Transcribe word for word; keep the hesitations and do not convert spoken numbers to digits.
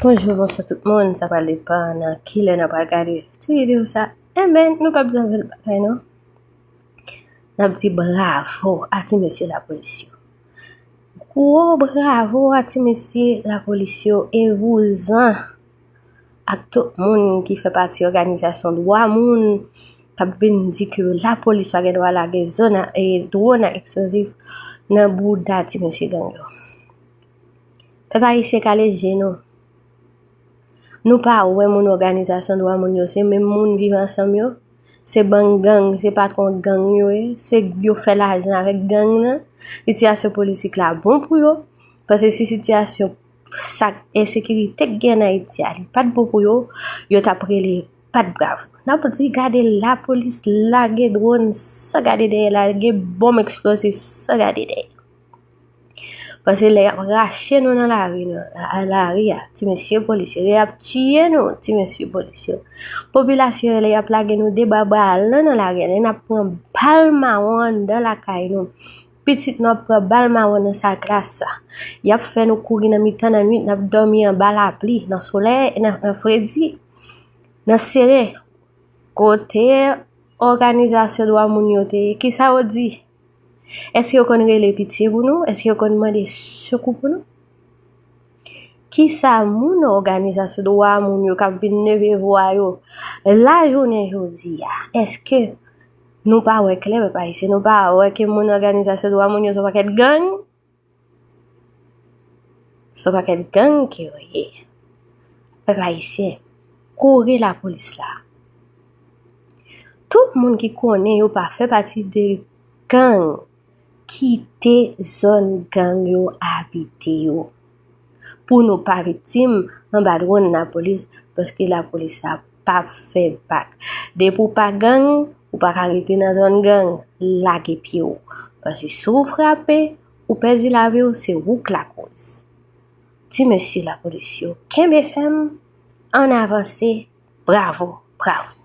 Bonjou, bonswa tout moun. Sa pral depann nan kilè n ap pral gade ti videyo sa. Enben, nou p ap di anpil bagay non. N ap di bravo a ti mesye lapolis yo. Gwo bravo a ti mesye lapolis yo e vouzan ak tout moun ki fè pati òganizasyon dwa moun k ap vin di ke lapolis pa gen dwa lage zòn e dwòn ak eksplozif nan bouda ti mesye gang yo. Pèp ayisyen kale je nou. Nou pa wè moun òganizasyon dwa moun yo se menm moun viv ansanm yo? Se bann gang, se patwon gang yo ye, se yo fè lajan avèk gang nan. Sitiyasyon politik la bon pou yo, paske si sitiyasyon sa ensekirite k gen an Ayiti a li pa t bon pou yo, yo t ap rele pa t bravo. N ap di gade lapolis lage dwòn san gade dèyè, lage bonm eksplozif san gade dèyè. Paske lè y ap rache nou nan lari nan lari a, ti mesye polis yo, lè y ap tiye nou, ti mesye polis yo, popilasyon yo, lè y ap lage nou deba balan nan lari a, lè n ap pran bal mawon anndan lakay nou, pitit nou ap pran bal mawon nan sal klas sa, y ap fè nou kouri nan mitan nan nwit, n ap dòmi anba lapli, nan solèy, nan fredi, nan seren. Kote òganizasyon dwa moun yo te ye? Kisa yo di? Èske yo konn rele pitye pou nou? Èske yo konn mande sekou pou nou? Kisa moun òganizasyon dwa moun yo k ap vin leve vwa yo lajounen jodi a? Èske nou pa wè klè, pèp ayisyen? Nou pa wè ke moun òganizasyon dwa moun yo se yon pakèt gang? Se yon pakèt gang ke yo ye. Pèp ayisyen, kouri lapolis la. Tout moun ki konnen yo pa fè pati de gang, kite zòn gang yo abite yo. Pou nou pa viktim anba dwòn lapolis, paske lapolis la p ap fè bak. Depi w pa gang, ou pa ka rete nan zòn gang, lage pye w. Paske si w frape, ou pèdi lavi w, se ou k lakoz. Ti mesye lapolis yo, kenbe fèm, ann avanse, bravo, bravo.